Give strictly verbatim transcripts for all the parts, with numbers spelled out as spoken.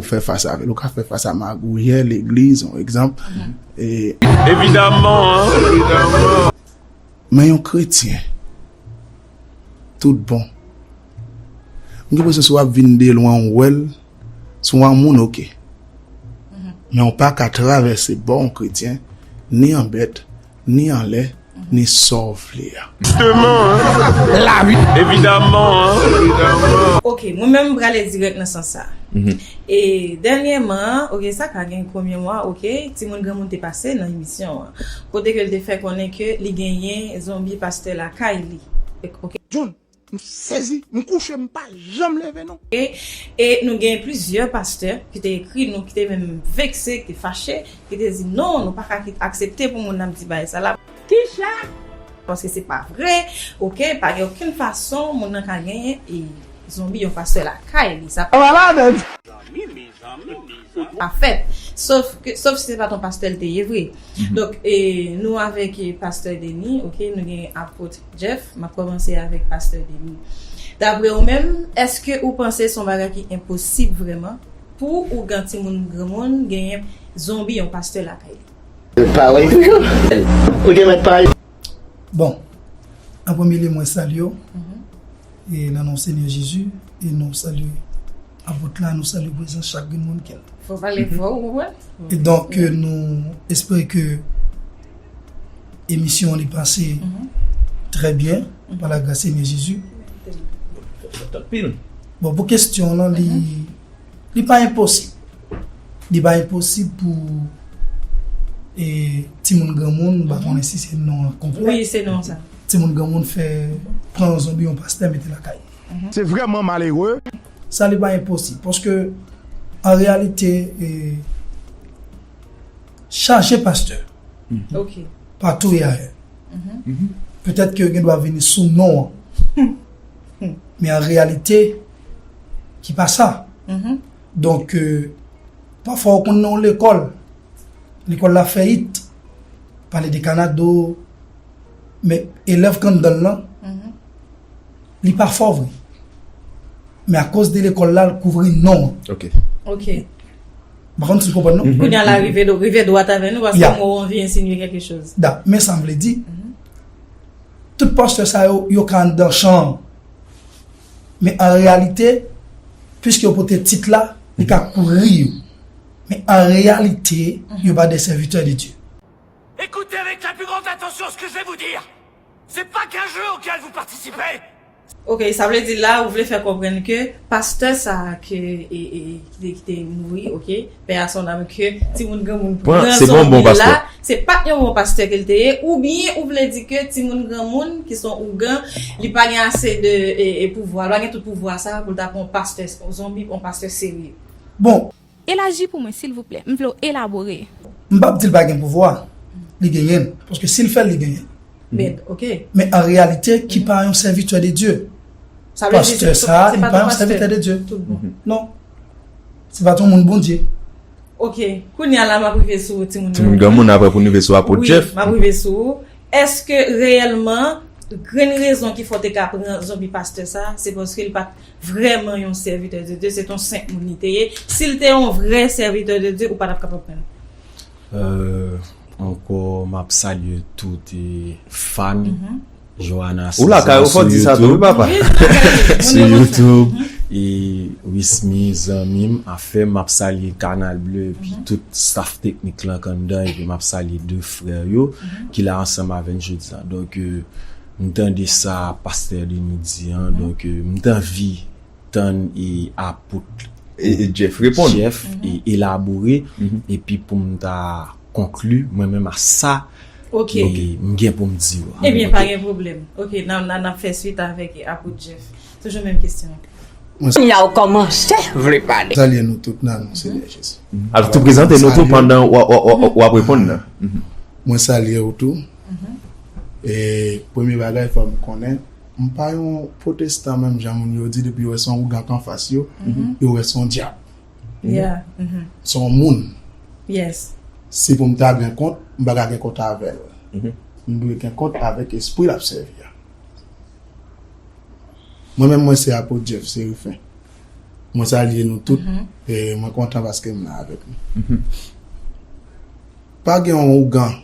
Ou fè fas avè l, ou ka fè fas a magouyè legliz, yon egzanp. E, evidaman, evidaman. Men yon kretyen, tout bon. M gen enpresyon si w ap vin de lwen, ou wè l, si w a moun, oke. Men w pa ka travèse bò yon kretyen, ni an bèt, ni anlè, ni sa w vle a. Jisteman, hein. Evidaman, hein. Evidaman. Ok, mwen menm m prale dirèk nan sans sa. E dènyèman, ok, sa ka gen konbyen mwa, ok, timoun granmoun te pase nan emisyon an. Kote ke l te fè konnen ke li genyen zonbi pastè lakay li. Ok. John, m sezi, m kouche, m pa janm leve non. E, e nou gen plizyè pastè ki te ekri nou, ki te menm vekse, ki te fache, ki te di non, nou pa ka kit-, aksepte pou moun nan ap di bagay sa la. Kisa? Paske se pa vre, ok, pa gen okenn fason moun nan ka genyen e zonbi yon pastè lakay li. Sa pa malad. Pa fèt. Sof ke, sof si se pa t yon pastè l te ye vre. Donk, e, nou avèk, e, pastè Denis, ok, nou gen apot Jeff, m ap kòmanse avèk pastè Denis. Daprè ou menm, èske ou panse se yon bagay ki enposib vrèman pou ougan timoun granmoun genyen zonbi yon pastè lakay li? Parèy pou yo. Ou te mèt parèy. Bon, an premye lye, mwen salye w. E nan non Senyè Jezi, e nou salye apot la, nou salye prezans chak grenn moun ki la. Fò pale fò, ou konprann? E donk, euh, nou espere ke emisyon an li pase trè byen, pa la gras Senyè Jezi. Bon, pou kesyon lan, li, li pa enposib. Li pa enposib pou, e, timoun granmoun, m pa konnen si se non an konplè. Wi, se non sa. Timoun granmoun fè, pran zonbi yon pastè mete lakay. Se vrèman malere. Sa li pa enposib, paske an reyalite, e, chaje pastè pa touye ayè. Petèt ke yo gen dwa vini sou non an. Men an reyalite, ki pa sa. Donk, e, pafwa ou konn nan yon lekòl, lekòl la fèyit, pale de Kanado, men elèv k anndan l lan, li pa fò vre. Men akoz de lekòl la, l kouvri non an. Ok. Ok. M pa konn si w konprann non. Kounye a la rive, rive dwat avè nou, paske m wè w anvi ensinye kèlke choz. Da, men sa m vle di, tout pastè sa yo, yo ka anndan chan an. Men an reyalite, piske yo pote tit la, li ka kouvri yo. Men an reyalite, yo pa de sèvitè de Dye. Écoutez avec la plus grande attention ce que je vais vous dire. C'est pas qu'un jeu auquel vous participez. Ok, sa vle di la, ou vle fè konprann ke pastè sa a ke, e, e, ki te, ki te mouri, ok, pè a son nanm, ke timoun granmoun pran zonbi la, se pa t yon bon pastè ke l te ye, oubyen ou vle di ke timoun granmoun ki se yon ougan, li pa gen ase de, e, e, pouvwa, li pa gen tout pouvwa sa pou l ta pran yon pastè, yon zonbi, yon pastè serye. Bon, Elaji pou mwen, silvouplè. M vle w elabore. M p ap di l pa gen pouvwa. Li genyen l. Paske si l fè l, li genyen l. Men, ok. Men an reyalite, ki pa yon sèvitè de Dye. Pastè sa a, li pa yon sèvitè de Dye. Non. Se pa t yon moun Bondye. Ok. Kounye a la, m ap rive sou timoun granmoun. Timoun granmoun, apre pou n rive sou apot Jeff. Wi, m ap rive sou ou. Èske reyèlman, grenn rezon ki fè w te ka pran zonbi pastè sa, se paske li pa t vrèman yon sèvitè de Dye, se t yon senp moun li te ye. Si l te yon vrè sèvitè de Dye, ou pa t ap kapab pran l. Euh, ankò, m ap salye tout, e, fan Johanna César sou YouTube. Sou YouTube, e Wismy, zanmi m, afè, m ap salye Kanal Bleu, epi tout staff teknik lan k anndan, epi m ap salye de frè yo ki la ansanm avè n jodi a. Donk, euh, m tande sa pastè Denis di an, donk, euh, m t anvi tann e apot Jeff reponn. Jeff e elabore, epi pou m ta konkli, mwen menm a sa ke m gen pou m di yo. Ebyen, pa gen pwoblèm. Ok, n a, n a, n ap fè swit avèk apot Jeff. Toujou menm kesyon an. Kounye a w kòmanse vle pale. Salye nou tout nan non Senyè Jezi. Alò, tou prezante nou tou pandan w, w, w, w, w ap reponn nan. Mwen salye w tou. E premye bagay, fò m konnen, m pa yon pwotestan menm jan moun yo di, depi yo wè se yon ougan k anfas yo, yo wè se yon dyab. Se yon moun. Si pou m ta gen kont, m pa ka gen kont avè l. M dwe gen kont avèk espri l ap sèvi a. Mwen menm, mwen se apot Jeff Séraphin. Mwen salye nou tout. E mwen kontan paske m la avèk nou. Pa gen yon ougan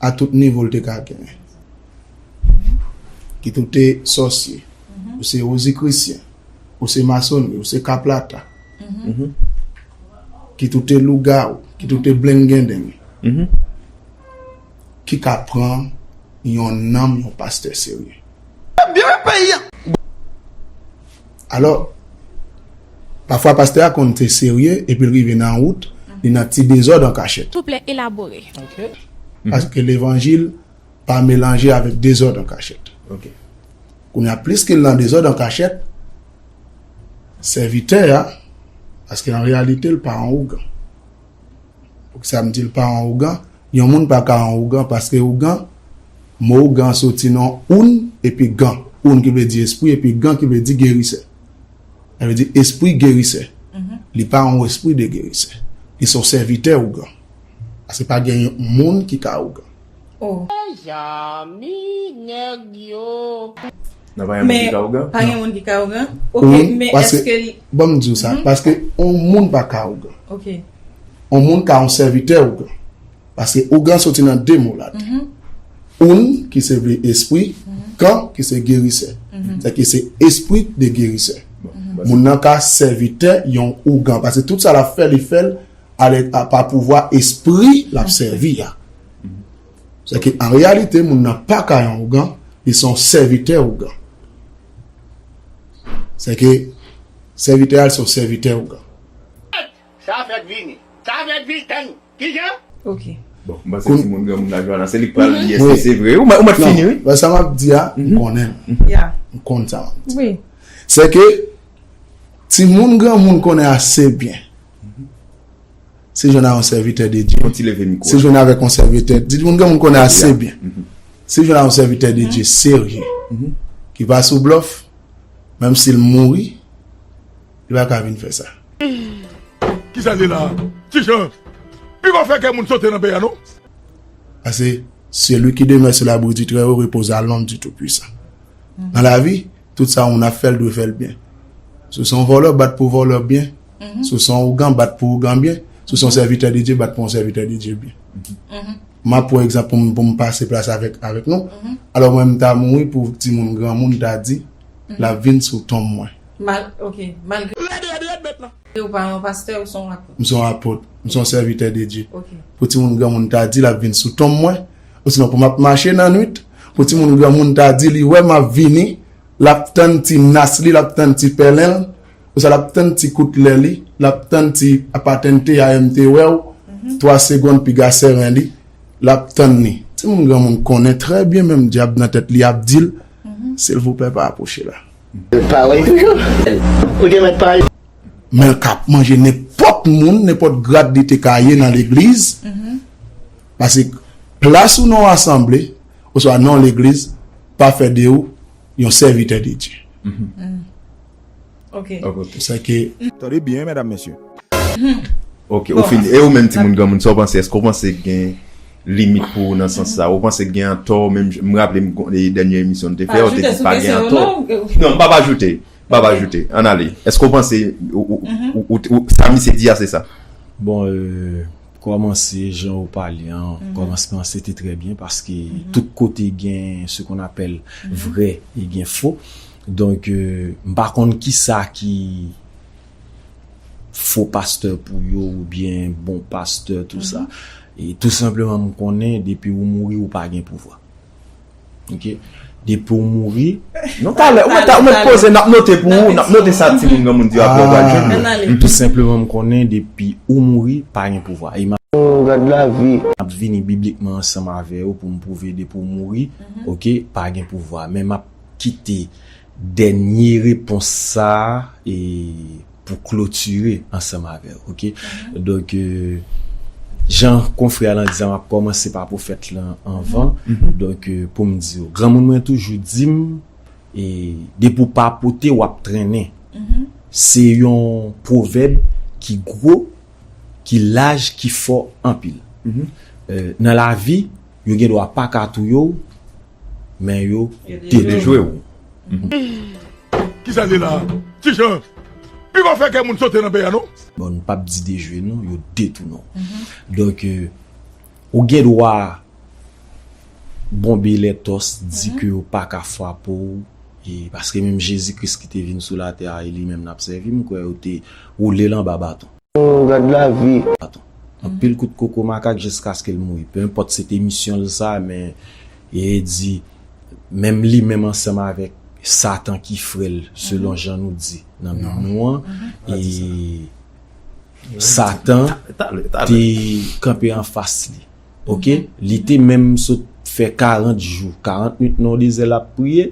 a tout nivo l te ka genyen. Kit ou te sòsye, ou se rozikrisyen, ou se masonri, ou se kaplata, kit ou te lougawou, kit ou te blengendeng, ki ka pran yon nanm yon pastè serye. Alò, pafwa pastè a konn te serye epi l rive nan wout, li nan ti dezòd an kachèt. Souple elabore. Paske levanjil pa melanje avèk dezòd an kachèt. Kounye a, pliske l nan dezòd an kachèt, sèvitè a, paske an reyalite l pa yon ougan. Poukisa m di l pa yon ougan? Yon moun pa ka yon ougan paske ougan, mo ougan soti nan oun epi gan. Oun ki vle di espri epi gan ki vle di gerisè. Sa vle di espri gerisè. Li pa yon espri de gerisè. Li se yon sèvitè ougan. Paske pa gen yon moun ki ka ougan. Oh. Mezanmi, nèg yo. Nan pa gen moun ki ka ougan? Pa gen moun ki ka ougan? Ok, men èske li. Ban m di w sa, paske yon moun pa ka ougan. Ok. Yon moun ka yon sèvitè ougan. Paske ougan soti nan de mo la. Oun ki se vle espri, gan ki se gerisè. Sèke se espri de gerisè. Moun nan ka sèvitè yon ougan. Paske tout sa l ap fè, li fè l ale pa pouvwa espri l ap sèvi a. Sèke an reyalite, moun nan pa ka yon ougan, li se yon sèvitè ougan. Sèke sèvitè a, li se yon sèvitè ougan. Sa fèk vini. Sa fèk vini, tann. Kijan? Ok. Bon, m panse timoun granmoun la jwenn la, se li k pral di èske se vre. Ou mèt fini, wi. Non, sa m ap di a, m konnen l. M konn sa m ap di. Wi. Sèke timoun granmoun konnen ase byen. Si jwenn a yon sèvitè de Dye. Yon ti leve mikwo. Si jwenn avèk yon sèvitè, timoun granmoun konnen ase byen. Si jwenn a yon sèvitè de Dye serye, ki pa sou blòf, menm si l mouri, li pa ka vin fè sa. Kisa l ye la? Kijan? Pi pa fè kè moun sote nan peyi a non. Paske celui qui demeure sous l'abri du Très-Haut repose à l'ombre du Tout-Puissant. Nan lavi, tout sa moun ap fè l dwe fè l byen. Si w se yon vòlò, bat pou vòlò byen. Si w se yon ougan, bat pou ougan byen. Si w se yon sèvitè de Dye, bat pou yon sèvitè de Dye byen. M ap pran egzanp pou m pou m pase plas avèk avèk nou. Alò mwen m ta mouri pou timoun granmoun ta di l ap vin sou tonm mwen. Mal, ok, malgre. Rèd, rèd, rèd, bèt la. Ou pa yon pastè, ou se yon apot. M se yon apot, m se yon sèvitè de Dye. Pou timoun granmoun ta di l ap vin sou tonm mwen, osinon pou m ap mache nan nwit, pou timoun granmoun ta di li wè m ap vini, l ap tann ti nas li, l ap tann ti pèlen l, oswa l ap tann ti kout lè li, l ap tann ti apatente a m te wè w, twa segonn piga seren li, l ap tann li. Timoun granmoun konnen trè byen menm dyab nan tèt li ap di l, silvouplè pa apwoche la. Parèy toujou. Ou te mèt parèy. Men l ka ap manje nenpòt moun, nenpòt grad li te ka ye nan legliz. Paske plas ou nan yon asanble, oswa nan yon legliz, pa fè de ou yon sèvitè de Dye. Ok. Sa ke. Tande byen, medam, mesye. Ok, ou fin. E ou menm, timoun granmoun, sa w panse? Èske w panse gen limit pou ou nan sans sa? Ou panse gen antò? Menm m raple m dènye emisyon n te fè, ou te di pa gen antò. Non, m p ap ajoute. M p ap ajoute. Ann ale. Èske w panse ou, ou, ou, ou, sa misye di a se sa? Bon, euh, kòmanse jan ou pale an, kòmansman se te trè byen paske tout kote gen ce qu'on appelle vrai e gen fo. Donk, euh, m pa konn kisa ki fo pastè pou yo oubyen bon pastè, tou sa. E tou senpleman, m konnen depi ou mouri, ou pa gen pouvwa. Ok? Depi ou mouri. Non, talè, ou mèt, ou mèt poze, n ap note pou ou, n ap note sa timoun granmoun di yo, apre ou pral jwenn yo. Tou senpleman, m konnen depi ou mouri, pa gen pouvwa. E m ap. M ap vini biblikman ansanm avè yo pou m pwouve depi ou mouri, ok, pa gen pouvwa. Men m ap kite dènye repons sa a e pou klotire ansanm avè w, ok? Donk, euh, jan konfrè a lan di sa, m ap kòmanse pa pwofèt lan anvan. Donk, euh, pou m di w, granmoun mwen toujou di m, e, depi w pa pote, w ap trennen. Se yon pwovèb ki gwo, ki laj, ki fò anpil. Euh, nan lavi, yo gen dwa pa ka touye w, men yo dejwe w. Kisa l ye la? Ti Jan, li pa fè kè moun sote nan peyi a non. Bon, nou p ap di dejwe non, yo detounen w. Donk, euh, ou gen dwa bonbe lètòs, di ke yo pa ka frape w, e paske menm Jezi Kris ki te vin sou latè a, e li menm n ap sèvi, m kwè yo te woule l anba baton. Oh, gad lavi. Anpil kout koko makak jiskaske l mouri. Pe enpòt se te misyon l sa, men e di, menm li menm ansanm avèk Satan ki frè l, selon jan nou di nan Bib nou an, e Satan te kanpe anfas li. Oke? Li te menm sot fè karant jou, karant nwit nan yon dezè l ap priye.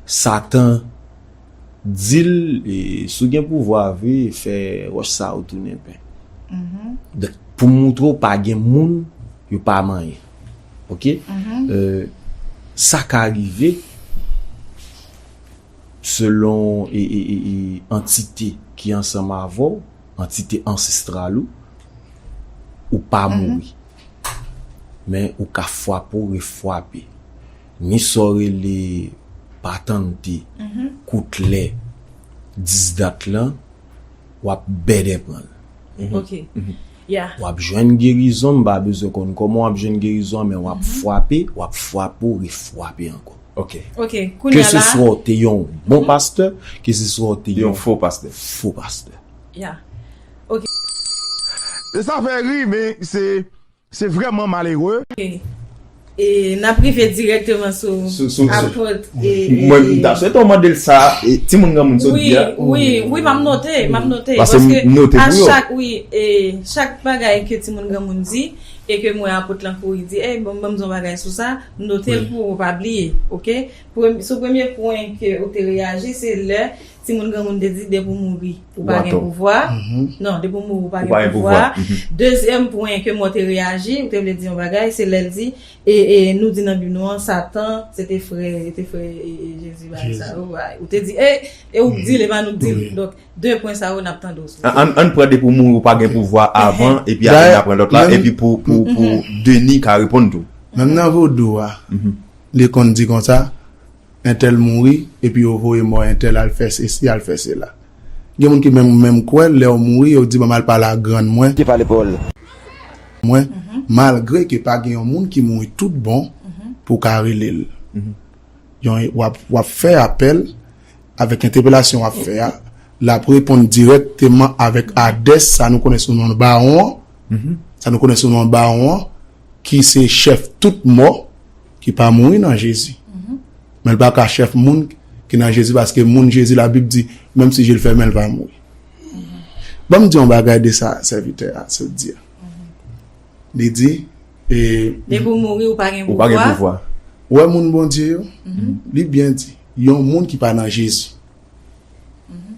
Satan di l, e, si w gen pouvwa vre, fè wòch sa yo tounen pen. Donk, pou moutre w pa gen moun, yo pa manyen. Oke? Euh, sa ka rive selon e, e, e, e, antite ki ansanm avè w, antite ansestral ou, ou pa mouri. Men ou ka frape w, refrape. Ni sa w rele patante, kout lè, dis dat lan, w ap bèdè pran l. Ok. Yeah. W ap jwenn gerizon, m pa bezwen konn kòman w ap jwenn gerizon an, men w ap frape, w ap frape w, refrape ankò. Ok. Ok, kounye a la. Keseswa w te yon bon pastè, keseswa w te yon fo pastè. Fo pastè. Yeah. Ok. E sa fè ri, men se, se vrèman malere. Ok. E n ap rive dirèkteman sou, sou, sou, sou apot, e, e, mwen, m ta swete w mande l sa, e, timoun granmoun sot di a. Wi, wi, wi, m ap note, m ap note. Paske m note pou yo. Paske a chak, wi, e, chak bagay ke timoun granmoun di, e ke m wè apot lan kouri di, ey, bon, ban m di yon bagay sou sa, m note l pou ou pa bliye, ok? Prem-, sou premye pwen ke ou te reyaji, se lè timoun granmoun te di, depi w mouri, ou pa gen pouvwa. Non, depi w mouri, ou pa gen pouvwa. Dezyèm pwen ke mwen te reyaji, ou te vle di yon bagay, se lè l di, e, e nou di nan Bib nou an, Satan, se te frè, se te frè, e, e, Jezi, bagay sa yo, ou te di, e, e ou k di l, e pa nou k di l. Donk, de pwen sa yo, n ap tande w sou sa. Ann, ann pran depi w mouri, ou pa gen pouvwa avan, epi apre n ap pran lòt la, epi pou, pou, pou Denis ka reponn tou. Menm nan vodou a, li konn di konsa, entèl mouri, epi yo voye mò entèl al fè sesi, al fè sela. Gen moun ki menm, menm kwè, lè w mouri, yo di, "Ban m al pale ak grann mwen." Ki pale Pòl. Mwen, malgre ke pa gen yon moun ki mouri tout bon pou w ka rele l. Yon, w ap, w ap fè apèl avèk entèpelasyon w ap fè a, l ap reponn dirèkteman avèk Adès, sa nou konnen sou non bawon an, sa nou konnen sou non bawon an, ki se chèf tout mò ki pa mouri nan Jezi. Men l pa ka chèf moun ki nan Jezi, paske moun Jezi, Labib di, menm si je l fèmen, l pa mouri. Ban m di yon bagay de sa sèvitè a sot di a. Li di, e, depi w mouri, ou pa gen pouvwa. Ou wè moun Bondye yo, li byen di, yon moun ki pa nan Jezi,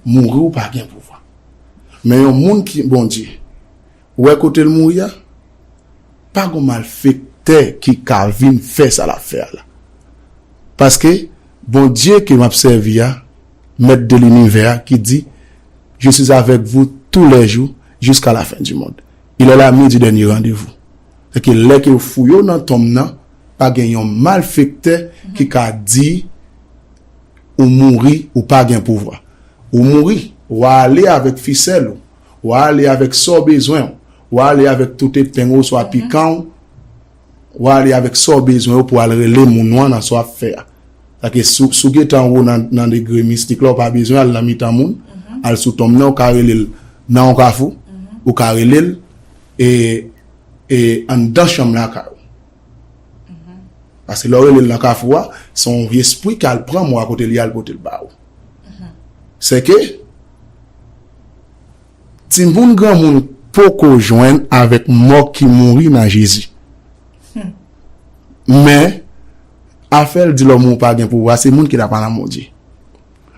mouri ou pa gen pouvwa. Men yon moun ki Bondye, ou wè kote l mouri a, pa gon malfektè ki ka vin fè sa l ap fè a la. Paske Bondye ke m ap sèvi a, Mèt de linivè a, ki di, "Je suis avec vous tous les jours jusqu'à la fin du monde. Il est la nuit du dernier rendez-vous." Sèke lè ke yo fouye w nan tonm nan, pa gen yon malfektè ki ka di ou mouri, ou pa gen pouvwa. Ou mouri, w a ale avèk fisèl ou, w a ale avèk sa w bezwen w, w a ale avèk tout epeng ou, swa pikan w, w a ale avèk sa w bezwen yo pou w al rele moun ou an nan sa w ap fè a. Sèke si w, si w gentan wo nan, nan degre mistik la, ou pa bezwen al nan mitan moun, al sou tonm nan, ou ka rele l nan yon kafou, ou ka rele l, e, e anndan chanm lakay ou. Paske lè w rele l nan kafou a, se yon espri k al pran mò a kote li al pote l ba ou. Sèke timoun granmoun poko jwenn avèk mò ki mouri nan Jezi. Men, afè l di lòm ou pa gen pouvwa, se moun ki ta pa nan Bondye.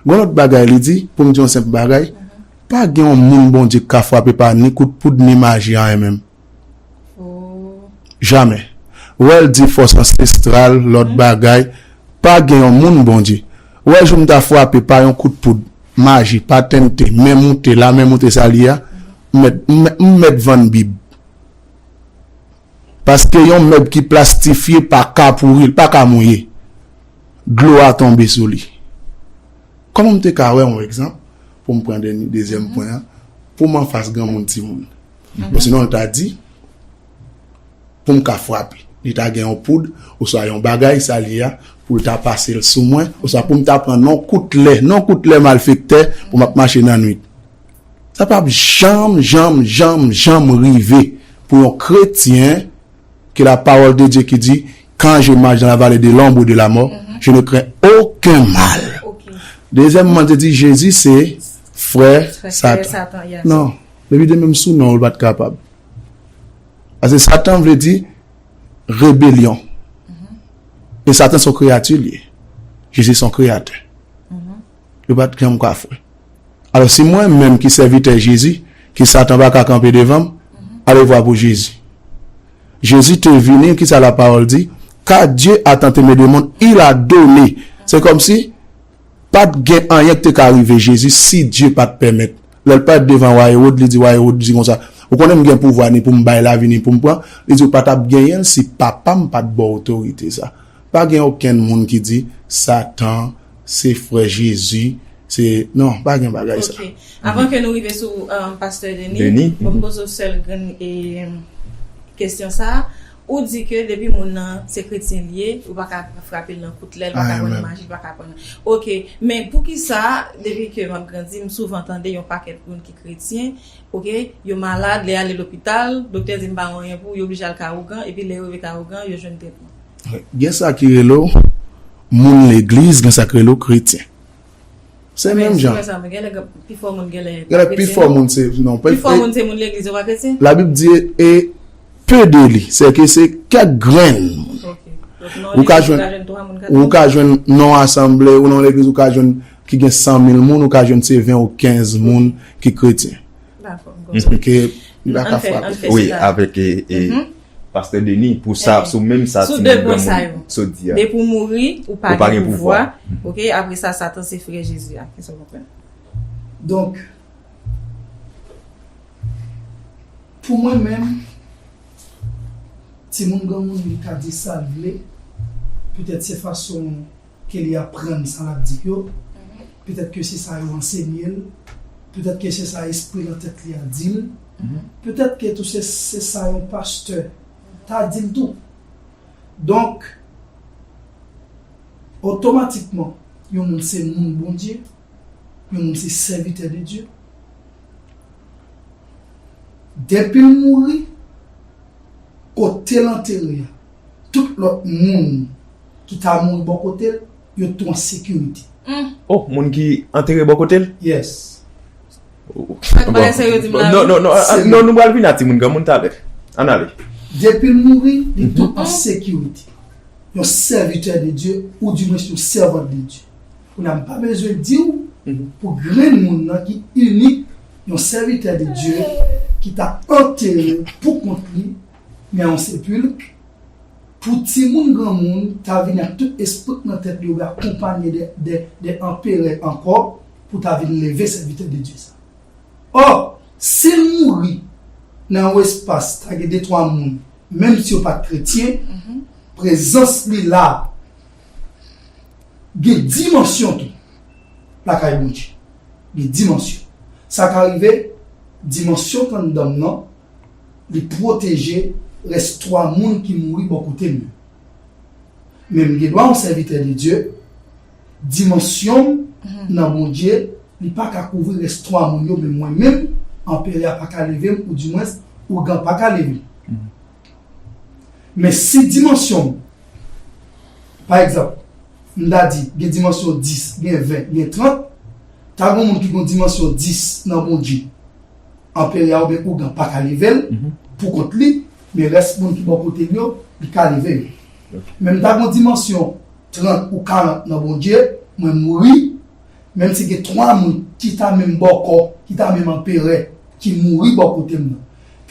Gon lòt bagay li di, pou m di yon senp bagay, pa gen yon moun Bondye k ka frape pa ni kout poud, ni maji, anyen menm. Jamè. Wè l di fòs ansestral, lòt bagay, pa gen yon moun Bondye. Wè jou m ta frape pa yon kout poud, maji, pa tente, men moute, lame moute sa l ye a, m mèt, m mèt, m mèt vann Bib. Paske yon mèb ki plastifye pa ka pouri, l pa ka mouye. Dlo a tonbe sou li. Kòman m te ka wè yon egzanp? Pou m pran dènye, dezyèm pwen an, pou m anfas granmoun timoun. Bon, sinon, l ta di, pou m ka frape. Li ta gen yon poud, oswa yon bagay, sa li ye a, pou l ta pase l sou mwen, oswa pou m ta pran non kout lè, non kout lè malfektè, pou m ap mache nan nwit. Sa p ap janm, janm, janm, janm rive pou yon kretyen ke la parole de Dieu ki di, quand je marche dans la vallée de l'ombre de la mort, je ne crains aucun mal. Dezyèmman, te di, Jezi se frè Satan. Non, depi de menm sou non, ou pa t kapab. Paske Satan vle di rebelyon. E Satan se yon kreyati li ye. Jezi se yon kreyatè. Yo pa t janm ka frè. Alò, si mwen menm ki sèvitè Jezi, ki Satan pa ka kanpe devan m, ale vwa pou Jezi. Jezi te vini, ki sa la parole di? Car Dieu a tant aimé le monde, il a donné. Se kòmsi pa t gen anyen ki te ka rive Jezi si Dye pa t pèmèt. Lè l parèt devan wa Ewòd, li di wa Ewòd, di konsa, ou konnen m gen pouvwa ni pou m bay lavi ni pou m pran. Li di ou pa t ap genyen l si papa m pa t ba w otorite sa. Pa gen okenn moun ki di Satan se frè Jezi, se, non, pa gen bagay sa. Ok. Avan ke nou rive sou um, Pastè Denis, bon, m poze w sèl grenn e, kesyon sa a. Ou di ke depi moun nan se kretyen li ye, ou pa ka frape l nan kout lè, l pa ka pran nan maji, l pa ka pran nan. Ok, men poukisa, depi ke m ap grandi, m souvan tande yon pakèt moun ki kretyen, ok, yo malad, lè y ale lopital, doktè di m pa gen anyen pou ou, yo oblije al ka ougan, epi lè yo rive ka ougan, yo jwenn tretman. Gen sa ki rele w moun legliz, gen sa ki rele w kretyen. Se menm jan. Genlè pifò moun genlè pa kretyen. Pifò moun se, non, pifò moun se moun legliz, yo pa kretyen. Labib di, e pe de li, se ke se kèk grenn moun. Ou ka jwenn, ou ka jwenn non asanble, ou nan legliz, ou ka jwenn ki gen san mil moun, ou ka jwenn se ven ou kenz moun ki kretyen. Dakò. Ke li pa ka frape. Wi, avèk e, e, Pastè Denis, pou sa, sou menm sa, sou de pwen sa yo. Sot di a. Depi w mouri, ou pa gen pouvwa. Ok, apre sa, Satan se frè Jezi a. Kisa w konprann? Donk, pou mwen menm, timoun granmoun li ka di sa l vle, petèt se fason ke li aprann sa l ap di yo. Petèt ke se sa yo ansenye l. Petèt ke se sa espri nan tèt li a di l. Petèt ke tou se, se sa yon pastè ta di l tou. Donk, otomatikman, yon moun se moun Bondye, yon moun se sèvitè de Dye. Depi l mouri, kote l antere a, tout lòt moun ki ta mouri bò kote l, yo tou an sekirite. Oh, moun ki antere bò kote l? Yes. Sa k bagay sa yo di m la? Non, non, non, non, nou pral vin a timoun granmoun talè. Ann ale. Depi l mouri, li tou an sekirite. Yon sèvitè de Dye, ou dimwens yon sèvant de Dye. Kounye a, m pa bezwen di w pou grenn moun nan ki inik, yon sèvitè de Dye ki ta antere pou kont li nan yon sepilk, pou timoun granmoun ta vin ak tout espri k nan tèt li, yo akonpanye de, de, de anperè ankò pou ta vin leve sèvitè de Dye sa. Ò, si l mouri nan yon espas, ta gen de twa moun, menm si yo pa t kretyen, prezans li la, gen dimansyon tou lakay Bondye. Gen dimansyon. Sa ka rive, dimansyon k anndan m nan, li pwoteje rès twa moun ki mouri bò kote m yo. Men m gen dwa yon sèvitè de Dye, dimansyon m nan Bondye, li pa ka kouvri rès twa moun yo, men mwen menm, anperè a pa ka leve m, oudimwens, ougan pa ka leve m. Men si dimansyon m, pa egzanp, m ta di, gen dimansyon dis, gen ven, gen trant, ta gen yon moun ki gen dimansyon dis nan Bondye, anperè a oubyen ougan pa ka leve l pou kont li, men rès moun ki bò kote l yo, li ka leve yo. Men m ta gen yon dimansyon trant ou karant nan Bondye, mwen mouri, menm si gen twa moun ki ta menm bòkò, ki ta menm anperè, ki mouri bò kote m nan.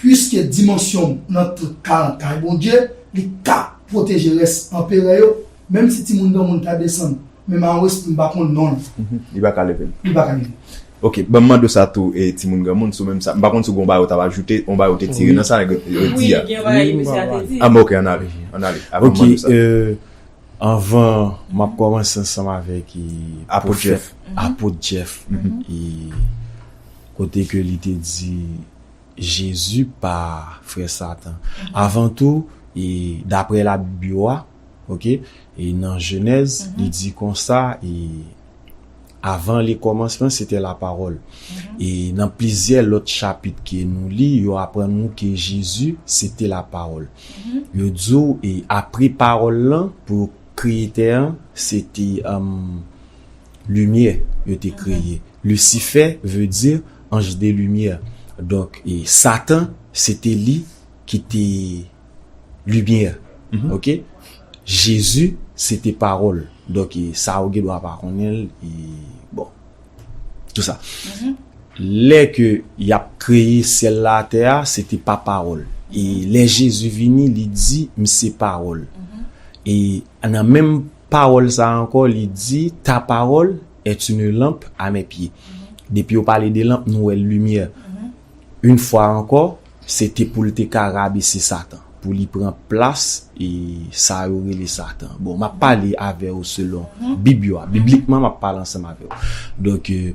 Piske dimansyon m nan trant, karant kay Bondye, li ka pwoteje rès anperè yo, menm si timoun granmoun ta desann, menm a yon espri m pa konn non l. Li pa ka leve l. Li pa ka leve l. Ok, ban m mande w sa tou, e, timoun granmoun, sou menm sa. M pa konn si w gen yon bagay ou t ap ajoute, yon bagay ou te tire nan sa, nèg yo di a. Wi, gen yon bagay misye a te di. Ah, bon, ok, ann ale, ann ale. Avan m mande w sa. Ok, euh, Anvan m ap kòmanse ansanm avèk e, Apot Jeff. Apot Jeff, e, kote ke li te di Jezi pa frè Satan. Avan tou, e, daprè Labib yo a, oke, e nan Jenèz, li di konsa, e, avan le kòmansman, se te la pawòl. E nan plizyè lòt chapit ke nou li, yo aprann nou ke Jezi, se te la pawòl. Yo di w, e apre pawòl lan, pou yo kreye tè an, se te, um, limyè yo te kreye. Lisifè vle di anj de limyè. Donk, e Satan, se te li ki te limyè. Oke? Jezi, se te pawòl. Donk, e sa ou gen dwa pa konnen l, e bon, tou sa. Lè ke y ap kreye syèl la, tè a, se te pa pawòl. E lè Jezi vini, li di, "M se pawòl." E nan menm pawòl sa a ankò, li di, "Ta parole est une lampe à mes pieds." Depi yo pale de lanp, nou wè limyè. Yon fwa ankò, se te pou l te ka rabese Satan, pou li pran plas e sa yo rele Satan. Bon, m ap pale avè w selon Bib yo a. Biblikman, m ap pale ansanm avè w. Donk, e,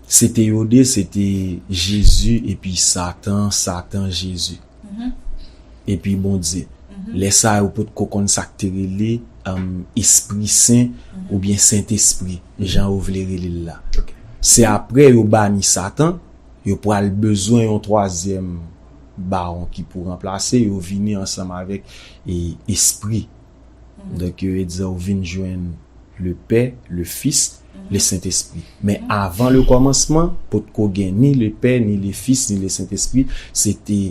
se te yo de, se te Jezi epi Satan, Satan, Jezi. Epi Bondye. Lè sa yo potko konn sa k te rele, um, Espri Sen oubyen Sentespri, jan yo vle rele l la. Se apre yo bani Satan, yo pral bezwen yon twazyèm bawon ki pou ranplase, yo vini ansanm avèk, e, Espri. Donk, yo di w vin jwenn le Pè, le Fis, le Sentespri. Men avan le kòmansman, potko gen ni le Pè, ni le Fis, ni le Sentespri. Se te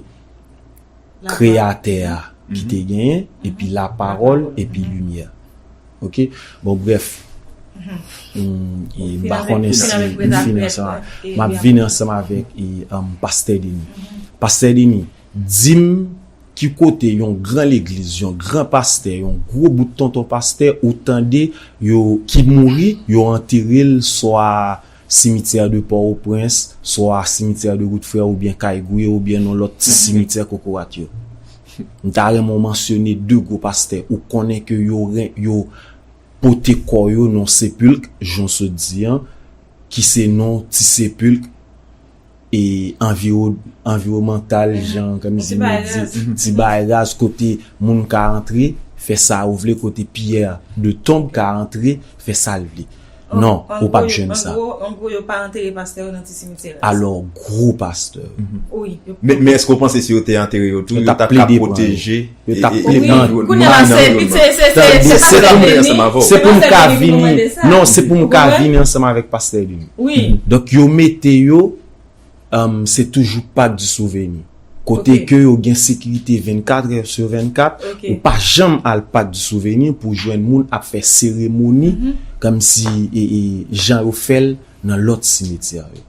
Kreyatè a ki te genyen, epi la pawòl, epi limyè. Oke? Bon, brèf. M, e, m pa konnen si m fin ansanm, m ap vin ansanm avèk, e, um, Pastè Denis. Pastè Denis, di m ki kote yon gran legliz, yon gran pastè, yon gwo bout tonton pastè, ou tande yo ki mouri, yo antere l swa simityè de Pòtoprens, swa simityè de Wout Frè, oubyen Kay Gouye, oubyen nan lòt ti simityè kokorat yo. M ta renmen w mansyone de gwo pastè ou konnen ke yo ren-, yo pote kò yo nan sepilk, jan w sot di an, ki se nan ti sepilk e anviwo-, anviwònmantal, jan, kòmsi nou di, ti bagay raz, kote moun ka antre, fè sa ou vle, kote piyè de tonb ka antre, fè sa l vle. Non, ou p ap jwenn sa. An gwo, an gwo, yo pa antere pastè yo nan ti simityè la. Alò, gwo pastè. Wi. Men, men èske w panse si yo te antere yo tou, yo t ap ka pwoteje? Yo t ap plede pran yo. Wi, kounye a la, se, se, se, se, se pa Pastè Denis. Se pou m ka vini. Non, se pou m ka vini ansanm avèk Pastè Denis. Wi. Donk, yo mete yo, um, se toujou Pak di Souveni. Kote ke yo gen sekirite vennkat è sou vennkat, ou pa janm al Pak di Souveni pou jwenn moun ap fè seremoni, kòmsi, e, e, jan yo fè l nan lòt simityè yo.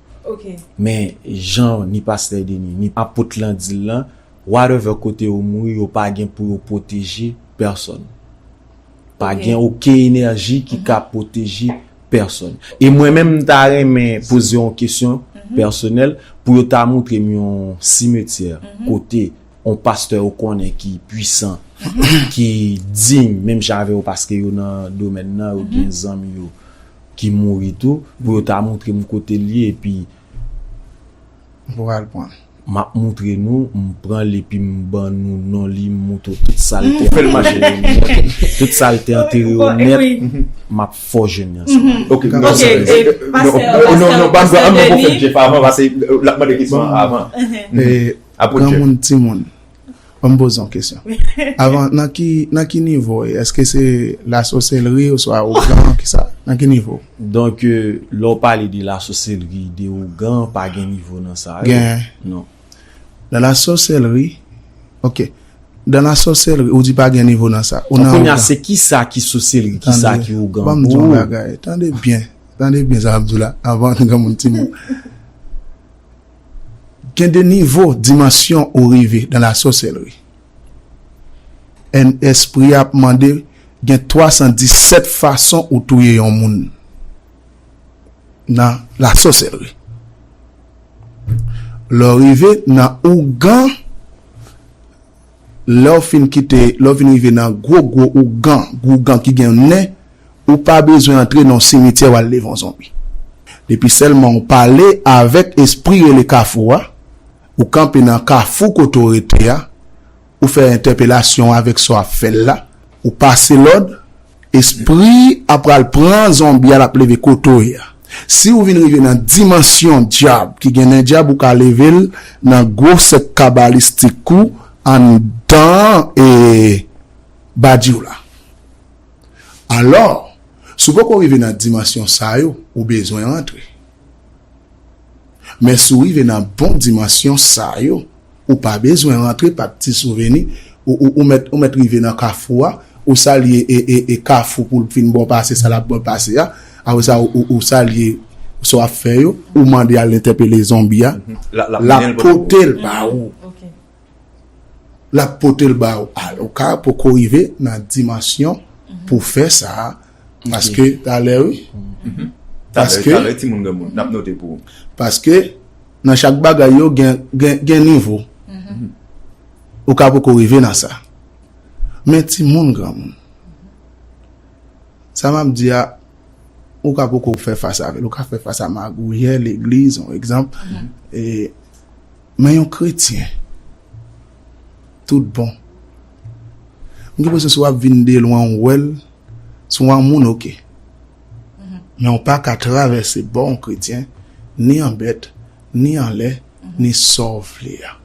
Men jan ni Pastè Denis, ni apot lan di l lan, whatever kote yo mouri, yo pa gen pou yo pwoteje pèsòn. Pa gen okenn enèji ki ka pwoteje pèsòn. E mwen menm, m ta renmen poze yon kesyon pèsonèl pou yo ta montre m yon simityè kote yon pastè yo konnen ki pwisan, ki diy, menm jan avè yo, paske yo nan domèn nan, yo gen zanmi yo ki mouri tou, pou yo ta montre m kote l ye, epi m pral pran l. M ap montre nou, m pran l epi m ban nou non li, m montre w tout sa l te antere yo nèt. Tout sa l te antere yo nèt, m ap fè w jwenn li ansanm. Ok, non, non, non, ban m, ban m pwofèt Jeff avan, paske l ap mande kesyon an avan. Apot Jeff. Granmoun, timoun. Ban m poze yon kesyon. Avan, nan ki, nan ki nivo e? Èske se lasòsèlri oswa ougan, kisa? Nan ki nivo? Donk, euh, lè w pale de lasòsèlri, de ougan, pa gen nivo nan sa, wi. Gen. Non. Nan lasòsèlri, ok. Nan lasòsèlri, ou di pa gen nivo nan sa. Ou nan ougan. Kounye a, se kisa ki sòsèlri, kisa ki ougan pou ou? Ban m di yon bagay. Tande byen. Tande byen sa m ap di w la, avan granmoun timoun. Gen de nivo, dimansyon ou rive nan lasòsèlri. Èn espri ap mande gen twa san disèt fason ou touye yon moun nan lasòsèlri. Lè w rive nan ougan, Lè w fin kite, lè w fin rive nan gwo gwo ougan, gwo ougan ki gen nen, ou pa bezwen antre nan yon simityè w al leve yon zonbi. Depi sèlman ou pale avèk espri rele Kafou a, ou kanpe nan Kafou kote w rete a, ou fè entèpelasyon avèk sa w ap fè l la, ou pase lòd, espri a pral pran zonbi a, l ap leve kote w ye a. Si w vin rive nan dimansyon dyab, ki gen nen dyab, ou ka leve l nan gwo sèk kabalistik ou anndan e badji w la. Alò, si w poko rive nan dimansyon sa yo, ou bezwen rantre. Men si w rive nan bon dimansyon sa yo, ou pa bezwen rantre, pa t ti souveni, ou, ou, ou mèt, ou mèt rive nan Kafou a, ou salye e, e, e Kafou pou l fin ba w pase sa l ap ba w pase a, apre sa ou, ou, ou salye sa w ap fè yo, ou mande al entèpele zonbi a, l ap pote l ba ou. L ap pote l ba ou. Al, ou ka poko rive nan dimansyon pou fè sa a. Paske, talè, wi. Paske, talè, timoun granmoun, n ap note pou ou. Paske, nan chak bagay yo, gen, gen, gen nivo. Ou ka poko rive nan sa. Men timoun granmoun. Sa m ap di a, ou ka poko fè fas avè l. Ou ka fè fas a magouyè, legliz, yon egzanp. E, men yon kretyen, tout bon. M gen enpresyon si w ap vin de lwen, ou wè l, si w a moun, oke. Men ou pa ka travèse bò yon kretyen, ni an bèt, ni anlè, ni sa w vle a.